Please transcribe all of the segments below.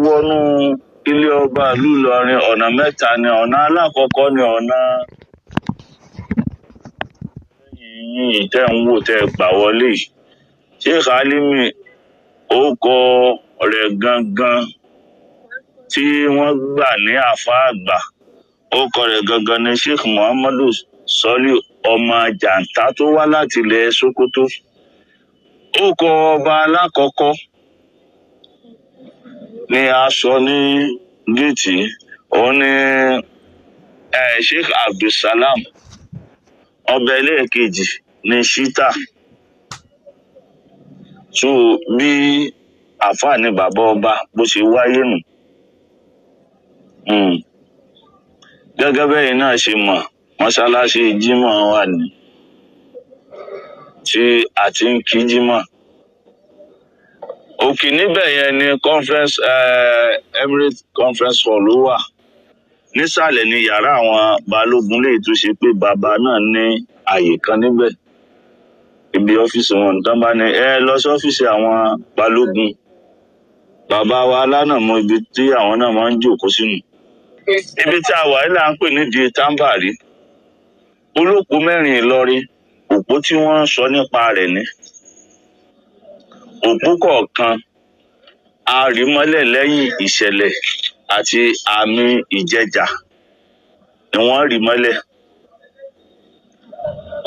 Wọnú ilé ọba ìlú Ìlọrin, ọ̀nà mẹ́ta ni. Ọ̀nà alákọ̀ọ́kọ́ ni ọ̀nà yìí tẹ́ ń wò tẹ́ gbà wọlé yìí. Sheikh Alimi, orúkọ rẹ̀ gangan tí wọ́n gbà ní àfáà àgbà, orúkọ rẹ̀ gangan ni Sheikh Muhammadu Sọ́lí ọmọ Jàǹtá tó wá láti ilẹ̀ Sokoto. Orúkọ ọba alákọ̀ọ́kọ́ ni a sọ ní géètì, òun ni Sheikh Abdulsalam. Ọba ẹlẹ́ẹ̀kejì ní Shita. So bí àáfàá ní bàbá ọba bó ṣe wáyé nù. Gẹ́gẹ́ bẹ́yìn náà ṣe mọ̀, mọ́ṣáláṣí Jímọ̀ wà ní tí a ti ń kí Jímọ̀. Òkè níbẹ̀ yẹn ni conference Emirates Conference Hall ló wà. Nísàlẹ̀ ni yàrá àwọn balógun lè tó ṣe pé bàbá náà ní àyè kan níbẹ̀. Ibi ọ́fíìsì wọn tán bá ní ẹ lọ sí ọ́fíìsì àwọn balógun. Bàbá wa alánàmọ́ ibi tí àwọn náà máa ń jókòó sínú. Ibi tí a wà yìí là ń pè nídìí Táǹbàrí. Olóko mẹ́rin Ìlọrin, òpó tí wọ́n ń sọ nípa rẹ̀ ní. Òpó kọ̀ọ̀kan a rí mọ́lẹ̀ lẹ́yìn ìṣẹ̀lẹ̀ àti àmì ìjẹjà ni wọ́n rí mọ́lẹ̀.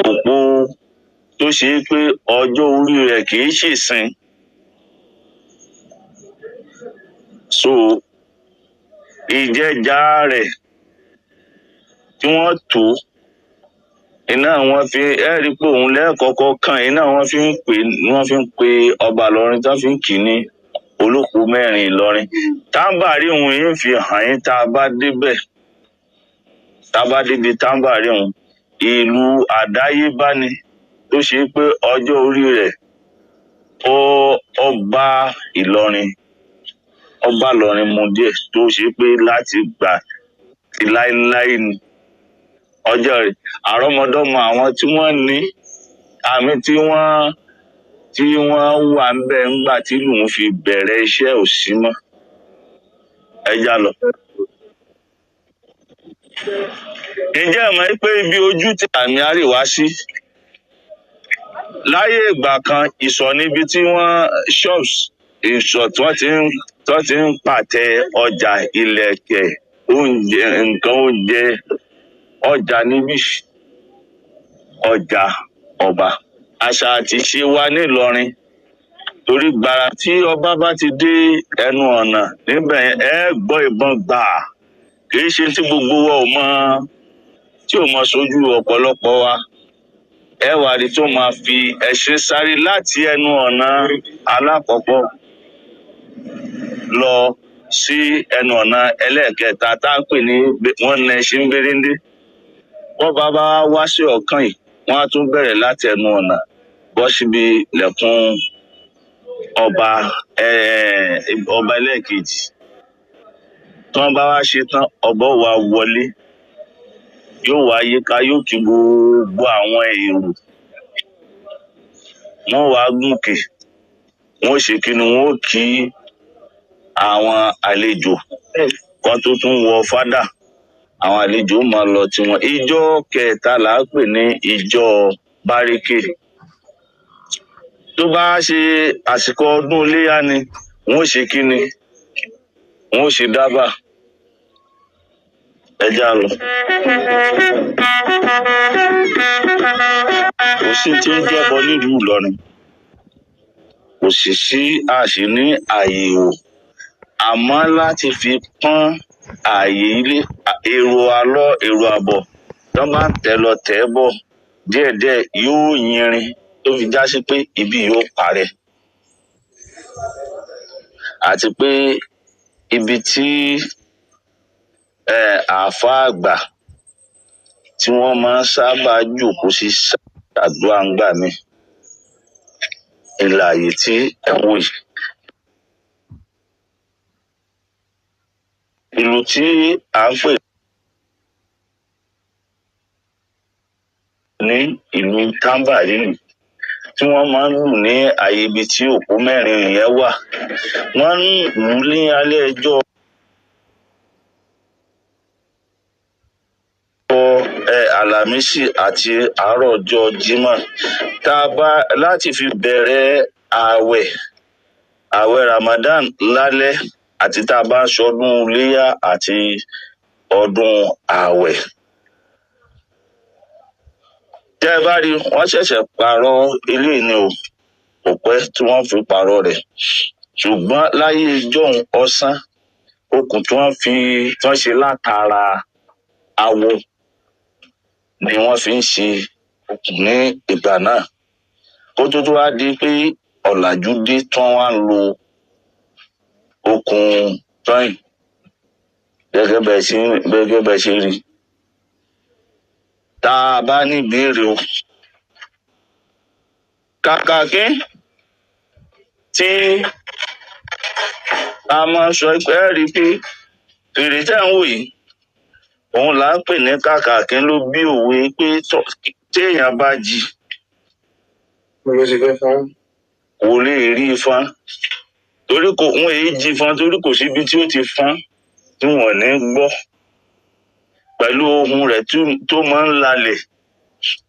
Òpó tó ṣe é pé ọjọ́ orí rẹ̀ kì í ṣèsìn. So ìjẹjà rẹ̀ tí wọ́n tó iná wọn fi ẹ rí i pé òun lẹ́ẹ̀kọ́kọ́ kan iná wọn fi ń pè wọ́n fi ń pe ọba Ìlọrin tí wọ́n fi ń kì í ní olóko mẹ́rin Ìlọrin. Táǹbàrí òun yìí fi hàn yín tá a bá débẹ̀, tá a bá débi táǹbàrí òun, ìlú àdáyébá ni tó ṣe pé ọjọ́ orí rẹ̀ ó bá Ìlọrin, ọba Ìlọrin mu díẹ̀ tó ṣe pé láti gbà tí láéláé ni ọjọ́ rẹ̀ àrọ́mọdọ́mọ àwọn tí wọ́n ní àmì tí wọ́n wà ń bẹ̀ ńgbà tí lòun fi bẹ̀rẹ̀ iṣẹ́ ò sí mọ́. Ẹ já lọ. Ǹjẹ́ ẹ mọ̀ pé ibi ojú tí àmì àríwá sí láyé ìgbà kan, ìsọ̀ níbi tí wọ́n shops ìsọ̀ tí wọ́n ti ń pàtẹ ọjà, ìlẹ̀kẹ̀, oúnjẹ, nǹkan oúnjẹ, ọjà níbí, ọjà ọba. Àṣà àti ìṣe wa nílọrin, torí gbàrà tí ọba bá ti dé ẹnu ọ̀nà níbẹ̀ yẹn, ẹ gbọ́ ìbọn gbà. Kì í ṣe tí gbogbo wa ò mọ, tí ò mọ sójú ọ̀pọ̀lọpọ̀ wa. Ẹ wà rí tó máa fi ẹṣin sáré láti ẹnu ọ̀nà alákọ̀ọ́kọ́ lọ sí ẹnu ọ̀nà ẹlẹ́ẹ̀kẹta tá à ń pè ní wọ́n na ẹṣin béréndé. Wọ́n bá bá wá sí ọ̀kan yìí, wọ́n á tún bẹ̀rẹ̀ láti ẹnu ọ̀nà bọ́ síbi ilẹ̀kùn ọba, ọba ẹlẹ́ẹ̀kejì. Tí wọ́n bá wá ṣe tán, ọba ó wá wọlé, yóò wá yíká, yóò kí gbogbo àwọn èrò. Wọ́n wá gùnkè, wọ́n ṣe kí ni, wọ́n ó kí àwọn àlejò kan tó tún wọ fádà. Àwọn àlejò máa lọ tiwọn. Ìjọ kẹta là á pè ní ìjọ bárékè. Tó bá ṣe àsìkò ọdún iléyá ni, wọ́n ṣe kí ni, wọ́n ṣe dábà. Ẹ já lọ. Kò sí tí ń jẹ́bọ nílùú Ìlọrin. Kò sì sí àṣì ní ààyè wò. Àmọ́ láti fi pọ́n ààyè ilé, èrò àlọ́ èrò àbọ̀ tó bá ń tẹ̀ lọ tẹ̀ bọ̀ díẹ̀díẹ̀ yóò yinrin tó fi já sí pé ibi yóò parẹ́. Àti pé ibi tí àáfàá àgbà tí wọ́n máa ń sábà jókòó sí ṣàdúrà ńgbà míì, ìlà ààyè tí ẹ̀ ń wò yìí. Ìlú tí à ń pè ní ìlú Táǹbàrí nì. tí wọ́n máa ń lù ní àyè ibi tí òpó mẹ́rin yẹn wà. Wọ́n ń lù ú ní alẹ́ ẹjọ́ Àlàmísì àti àárọ̀ ọjọ́ Jímọ̀ tá a bá láti fi bẹ̀rẹ̀ ààwẹ̀ ààwẹ̀ Ramadan lálẹ́ àti tá a bá ń ṣọdún iléyà àti ọdún ààwẹ̀. Tẹ́ ẹ bá rí, wọ́n ṣẹ̀ṣẹ̀ pààrọ̀ eléyìí ni o, kò pẹ́ tí wọ́n fi pààrọ̀ rẹ̀. Ṣùgbọ́n láyé ijọ́un ọsán, okùn tí wọ́n fi tí wọ́n ṣe látara awọ ni wọ́n fi ń ṣe okùn ní ìgbà náà. Kó tó tó wá di pé ọ̀làjú dé tí wọ́n wá ń lo okùn tọ́yìn gẹ́gẹ́ bẹ́ẹ̀ ṣe rí. Tá a bá ní ìbéèrè o. Kàkàkí tí a máa ń sọ pé ẹ rí i pé fèrè tẹ́ ń wò yìí, òun là ń pè ní kàkàkí ló bí òwe pé téèyàn bá jí Mo ti fẹ́ fún. kò lè rí ifán torí kò wọn èyí jí fán torí kò síbi tí ó ti fán tí wọn ò ní gbọ́ pẹ̀lú ohun rẹ̀ tó máa ń lalẹ̀,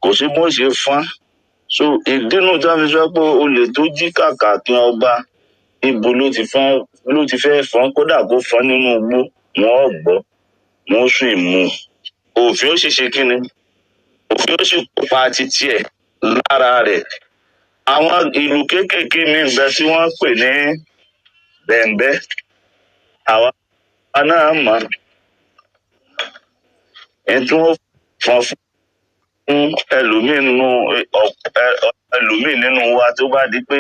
kò sí bó ṣe fán. So ìdínú tí wọ́n fi sọ pé olè tó jí kàkàkí ọba, ibo ló ti fán ló ti fẹ́ fán, kódà kó fán nínú igbó, wọn ò gbọ́, wọn ó sì mú un. Òfin ó sì ṣe kíni, òfin ó sì kópa títí ẹ̀ lára rẹ̀. Àwọn ìlú kéékèèké ní ìbẹ tí wọ́n ń pè ní bẹ̀ǹbẹ́, àwa náà mọ̀ ẹ́ tí wọ́n fọn fún ẹlòmíì nínú ẹlòmíì nínú wa tó bá di pé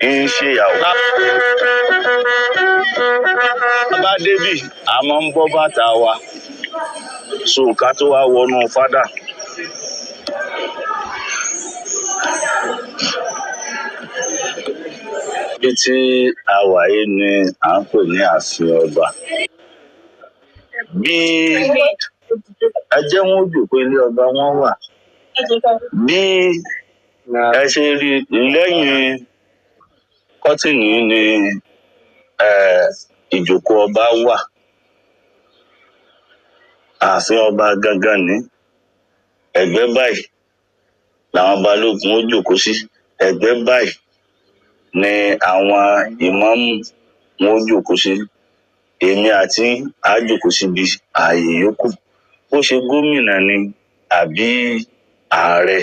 ń ṣèyàwó. Tá a bá débì, a máa ń bọ́ bàtà wa so ká tó wá wọnú fádà. Ibi tí a wà yìí ni à ń pè ní ààfin ọba. Bí ẹ jẹ́ wọn ó jòkó ilé ọba wọn wà. Bí ẹ ṣe rí lẹ́yìn kọ́tìnì yìí ni ìjókòó ọba wà. Ààfin ọba gangan ní ẹ̀gbẹ́ báyìí làwọn balógun ó jókòó sí, ẹ̀gbẹ́ báyìí ni àwọn ìmáàmù wọn ó jókòó sí, èmi àti á jókòó síbi ààyè yòókù. Bó ṣe gómìnà ni àbí ààrẹ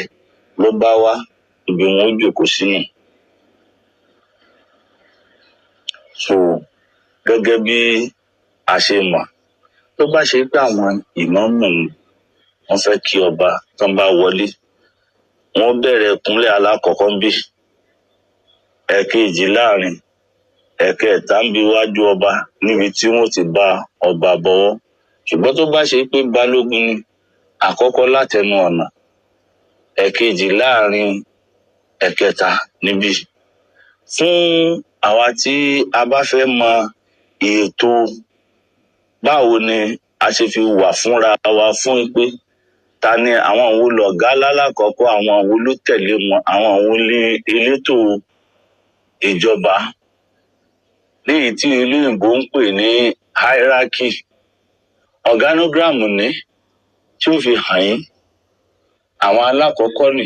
ló bá wá, ibi wọn ó jókòó sí nù. So gẹ́gẹ́ bí a ṣe mọ̀, tó bá ṣe pé àwọn ìmáàmù wọn fẹ́ kí ọba tán bá wọlé, wọn bẹ̀rẹ̀ kúnlẹ̀ alákọ̀ọ́kọ́ ń bí, ẹ̀kejì láàrin, ẹ̀kẹta ń bí iwájú ọba níbi tí wọ́n ti bá ọba bọ̀wọ́. Ṣùgbọ́n tó bá ṣe pé balógun ni, àkọ́kọ́ látẹnu ọ̀nà, ẹ̀kejì láàrin, ẹ̀kẹta níbí. Fún àwa tí a bá fẹ́ mọ ètò báwo ni a ṣe fi wà fúnra wa fún pé ta ni àwọn wo lọ̀gá lálákọ̀ọ́kọ́, àwọn wo ló tẹ̀lé wọn, àwọn wo ni elétò ìjọba, léyìí tí olóyìnbó ń pè ní hierarchy. Organogram ní tí ó fi hàn yín àwọn alákọ̀ọ́kọ́ nì,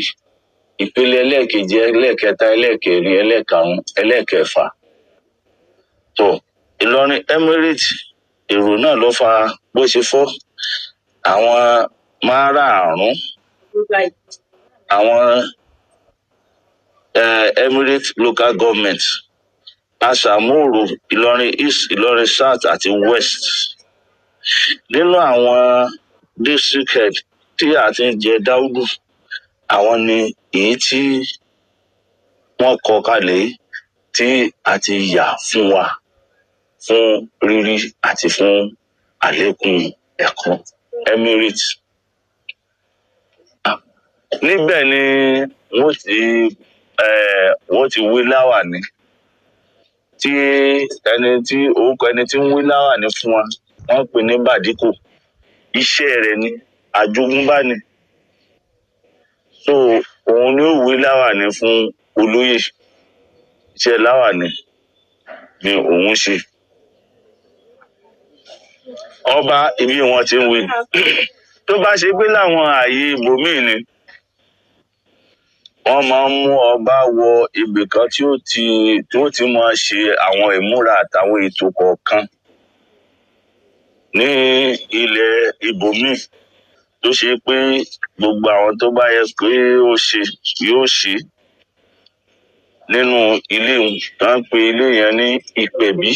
ìpele ẹlẹ́ẹ̀kejì, ẹlẹ́ẹ̀kẹta, ẹlẹ́ẹ̀kẹrin, ẹlẹ́ẹ̀karùn-ún, ẹlẹ́ẹ̀kẹfà. Tó Ìlọrin Emirate, èrò náà ló fa bó ṣe fọ́ àwọn márààrún àwọn Emirate local government, Aṣàmúrò, Ìlọrin East, Ìlọrin South àti West. Nínú àwọn district head tí a ti ń jẹ Dáúdù, àwọn ni èyí tí wọ́n kọ kalẹ̀ yìí tí a ti yà fún wa fún rírí àti fún àlékún ẹ̀kọ́ Emirate. Níbẹ̀ ni wọ́n ti wọ́n ti wé láwàní tí ẹni tí orúkọ ẹni tí ń wé láwàní fún wa wọ́n pè ní Bàdíkò. Iṣẹ́ rẹ̀ ni àjogúnbá ni. So Òun ni ó wé láwàní fún olóyè. Iṣẹ́ láwàní ni òun ṣe. Ọba ibi wọn ti ń wé. Tó bá ṣe pé láwọn ààyè ibòmíì ni, wọ́n máa ń mú ọba wọ ibì kan tí ó ti tí ó ti máa ṣe àwọn ìmúra àtàwọn ètò kọ̀ọ̀kan ní ilẹ̀ ibòmíì, tó ṣe pé gbogbo àwọn tó bá yẹ pé ó ṣe yóò ṣe nínú ilé òun. Wọ́n ń pe ilé yẹn ní ìpẹ̀bí,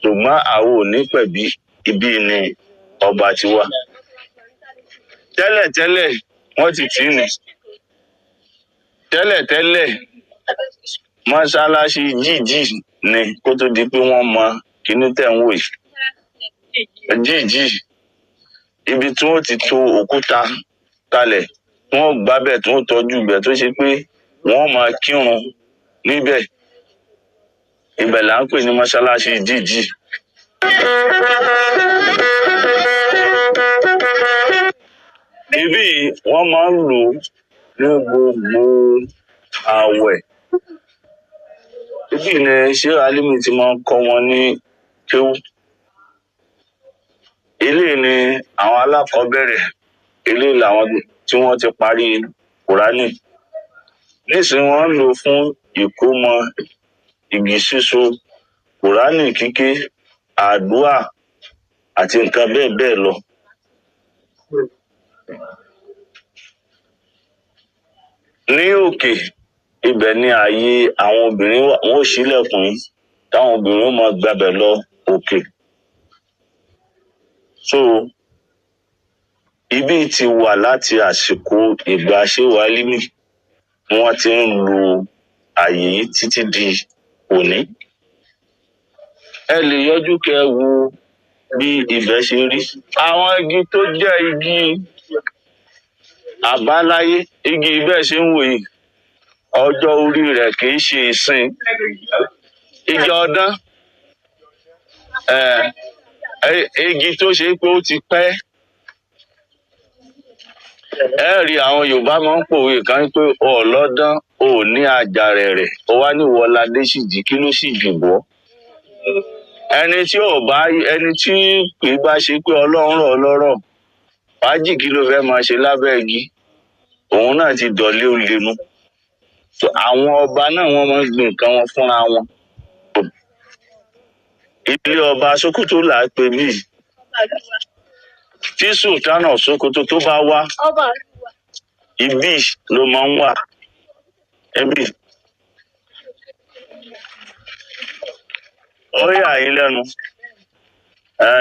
ṣùgbọ́n àwọn ò ní pẹ̀bí, ibí ni ọba ti wà. Tẹ́lẹ̀tẹ́lẹ̀ wọ́n ti tì í ní. Tẹ́lẹ̀tẹ́lẹ̀ mọ́ṣáláṣí jíjì ni, kó tó di pé wọ́n mọ kíní tẹ̀ ń wò yìí. Jíjì, ibi tí wọ́n ti to òkúta kalẹ̀, wọ́n gbábẹ̀ tí wọ́n tọ́jú ibẹ̀, tó ṣe pé wọ́n máa kírun níbẹ̀. Ibẹ̀ là ń pè ní mọ́ṣáláṣí jíjì. Ibí yìí wọ́n máa ń lò ó ní gbogbo ààwẹ̀. Ibí ni Ṣé Alimi ti máa ń kọ́ wọn ní kéwú. Eléyìí ni àwọn alákọ̀ọ́bẹ̀rẹ̀, eléyìí làwọn tí wọ́n ti parí Kùránì. Nísìnyí wọ́n ń lò ó fún ìkómọ, igi síso, Kùránì kíké, àdúà àti nǹkan bẹ́ẹ̀ bẹ́ẹ̀ lọ. Ní òkè ibẹ̀ ni ààyè àwọn obìnrin wà. Wọ́n ó ṣílẹ̀kùn yìí táwọn obìnrin ó máa gbabẹ̀ lọ òkè. So ibí ti wà láti àsìkò ìgbà Ṣéhù Álímì, wọ́n ti ń lo ààyè yìí títí di òní. Ẹ lè yọjú kẹ́ ẹ wo bí ibẹ̀ ṣe rí. Àwọn igi tó jẹ́ igi àbáláyé, igi bẹ́ẹ̀ ṣe ń wò yìí, ọjọ́ orí rẹ̀ kì í ṣe ìsìn. Igi ọdán, igi tó ṣe pé ó ti pẹ́. Ẹ rí àwọn Yorùbá máa ń pòwe kan pé ọlọ́dán ò ní àjàrẹ̀ rẹ̀, ó wá ní Wọládé sì jí, kí ló sì jù bọ́? Ẹni tí ò bá, ẹni tí kì í bá ṣe pé Ọlọ́run rọ̀ ọ́ lọ́rọ̀, fàájì kí ló fẹ́ máa ṣe lábẹ́ igi? Òun náà ti dọ̀lé olè nu. So, àwọn ọba náà wọ́n máa ń gbin nǹkan wọn fúnra wọn. Ilé ọba Sókótó là á pè bí. Tí Sultan of Sókótó tó bá wá, ibí ló máa ń wà. Ibí. Ó yà yín lẹ́nu.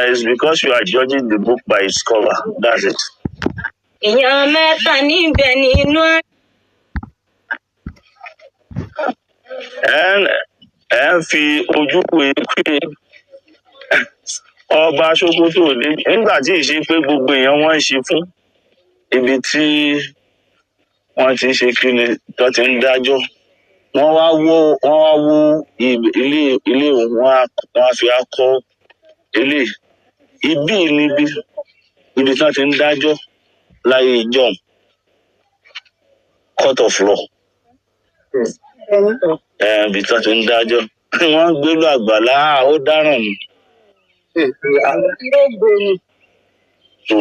It's because you are judging the book by its cover. That's it. Èèyàn mẹ́ta níbẹ̀ nínú Ẹ ń fi ojú wo pé ọba Sókótó ò ní, nígbà tí ì ṣe pé gbogbo èèyàn wọ́n ń ṣe fún ibi tí wọ́n ti ń ṣe kíni tó ti ń dájọ́. Wọ́n wá wó ilé ilé òun, wọ́n á fi á kọ́ ilé. Ibí níbi ibi tí wọ́n ti ń dájọ́ láyé ìjọ́un, court of law. Ibi tí wọ́n ti ń dájọ́. Wọ́n ń gbélú àgbàlá, ó dáràn ni. So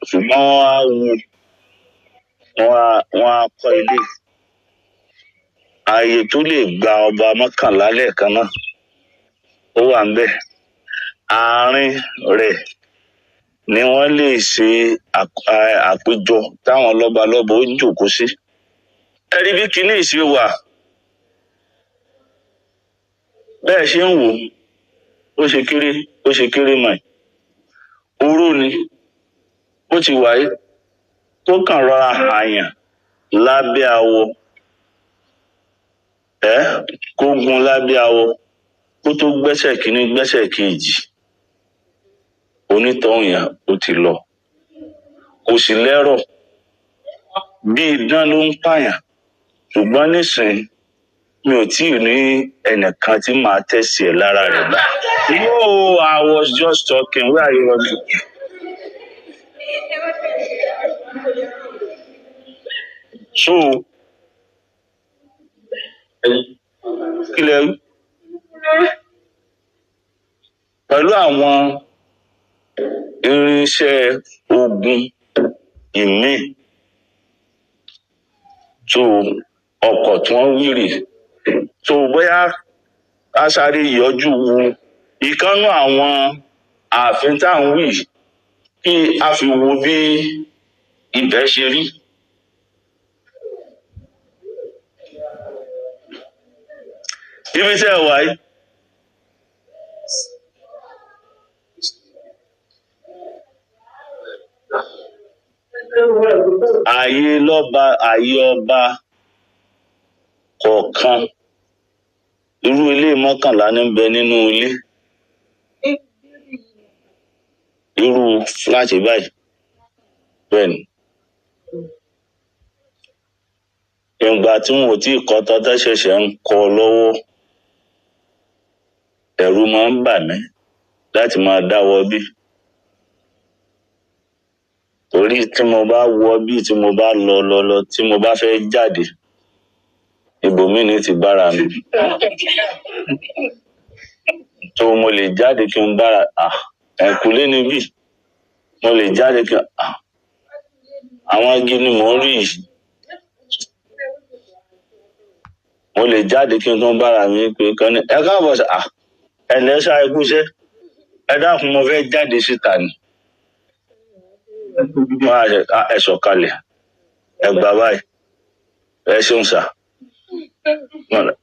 ṣùgbọ́n wọ́n á wo, wọ́n á kọ́ ilé. Ààyè tó lè gba ọba mọ́kànlá lẹ́ẹ̀kan náà ó wà ńbẹ̀. Àárín rẹ̀ ni wọ́n lè ṣe àpéjọ táwọn lọ́balọ́ba ó jókòó sí. Ẹ rí bí kinní yìí ṣe wà. Bẹ́ẹ̀ ṣe ń wò ó, ó ṣe kéré mọ̀ yìí. Oró ni bó ti wà yìí, tó kàn rọra hàyàn lábẹ́ awọ. Kó gun lábẹ́ awọ, kó tó gbẹ́sẹ̀ kínní gbẹ́sẹ̀ kejì, onítọ̀hún yẹn ó ti lọ. Kò sì lẹ́rọ̀, bí idán ló ń pààyàn. Ṣùgbọ́n nísìnyí mi ò tí ì rí ẹnìkan tí màá tẹ̀sí ẹ̀ lára rẹ̀ gbà. No, I was just talking. Where are you running? So kí lẹ rí pẹ̀lú àwọn irinṣẹ́ ogun ìmíì tó ọkọ̀ tí wọ́n wí rè. So bóyá ká sáré yọjú wo ìkànnú àwọn ààfin tá à ń wí yìí, kí a fi wo bí ibẹ̀ ṣe rí. Ibi tẹ́ ẹ wà yìí, ààyè lọ́ba, ààyè ọba kọ̀ọ̀kan, irú ilé mọ́kànlá ní bẹ nínú ilé, irú fúláàtì báyìí. Bẹ́ẹ̀ ni, ìgbà tí wọn ò tí ì kọ́ tán, tán ṣẹ̀ṣẹ̀ ń kọ́ lọ́wọ́, ẹ̀rù máa ń bà mí láti máa dáwọ́ bí, torí tí mo bá wọ bí, tí mo bá lọ lọ lọ, tí mo bá fẹ́ jáde, ibòmíì ní ti bára mi tó mo lè jáde kí n bára ẹ̀kúlé níbí, mo lè jáde kí n àwọn igi ni mò ń rí yìí, mo lè jáde kí n tún bára mi pé kan ní ẹ káàbọ̀ sà, ẹ ǹlẹ́ sá, ẹ kúṣẹ́, ẹ dákun, mo fẹ́ jáde síta ni. Wọ́n á ṣe, "Ah, ẹ sọ̀kalẹ̀, ẹ gbà báyìí, ẹ ṣeun sà."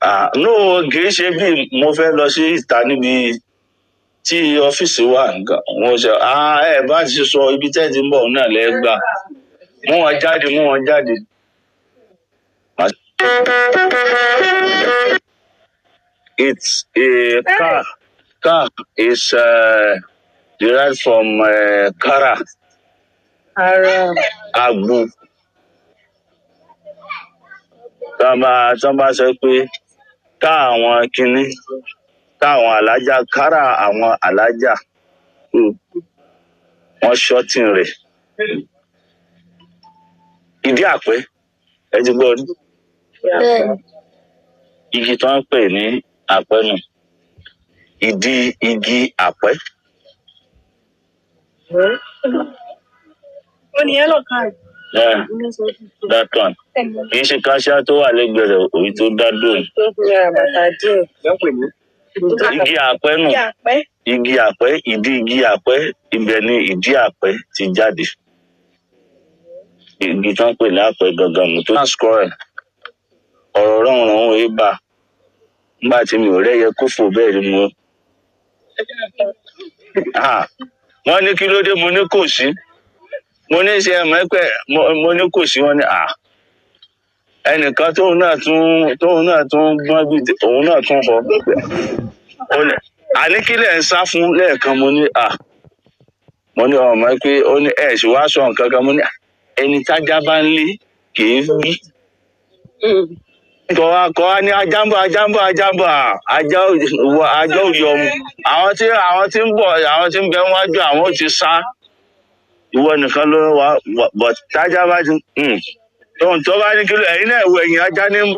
Ah, no, kì í ṣe bí mo fẹ́ lọ sí ìta níbi tí ọ́fíìsì wà nǹkan. Wọ́n ṣe, "Ah, ẹ bá ti sọ ibi tẹ́ ẹ ti ń bọ̀ náà lẹ́ gbà." Mú wọn jáde, mú wọn jáde. It's a car. Car is derived from kara, Ara. agbo. Tí wọ́n bá sọ pé ká àwọn kinní, ká àwọn alájà, kára àwọn alájà, wọ́n ṣọ́tìn rẹ̀. Ìdí àpẹ́, ẹ ti gbọ́ rí. Bẹ́ẹ̀ni. Igi tí wọ́n ń pè ní àpẹ́ nù. Ìdí igi àpẹ́. Ó ní yẹ́lò káàdì. Yeah, that one. Kì í ṣe káṣíá tó wà lẹ́gbẹ̀ẹ́ rẹ̀, òyì tó dá dóhùn. Tó fi ra bàtà díẹ̀. Igi àpẹ́ nù. Igi àpẹ́. Igi àpẹ́, ìdí igi àpẹ́, ibẹ̀ ni ìdí àpẹ́ ti jáde. Igi tí wọ́n ń pè ní àpẹ́ gangan nù tó. Squirrel, ọ̀rọ̀ rọ̀rùn òun yìí bá nígbà tí mi ò rẹ́yẹ kó fò bẹ́ẹ̀ ni mo. Ah, wọ́n ní kí ló dé, mo ní kò sí. Mo ní ṣe ẹ̀mọ́ pẹ́, mo ní kò sí, wọ́n ní à. Ẹnìkan tóun náà tún gbọ́n bí òun náà tún họ. Ó ní àní kí lẹ̀ ń sá fún lẹ́ẹ̀kan, mo ní à. Mo ní ọmọ pé ó ní ẹ̀ sì wá sọ nǹkan kan, mo ní à, ẹni tájá bá ń lé kì í wí. Kọ́ wa kọ́ wa ní ajá ń bọ̀, ajá ń bọ̀, ajá ń bọ̀, à, ajá ajá ò yọ mu. Àwọn tí ń bọ̀, àwọn tí ń bẹ wájú, àwọn ò ti sá. Ìwọ nìkan ló wà, but tájá bá ti tóun tó bá ní kí ló ẹ̀yin náà wo ẹ̀yìn ajá ní ń bọ̀.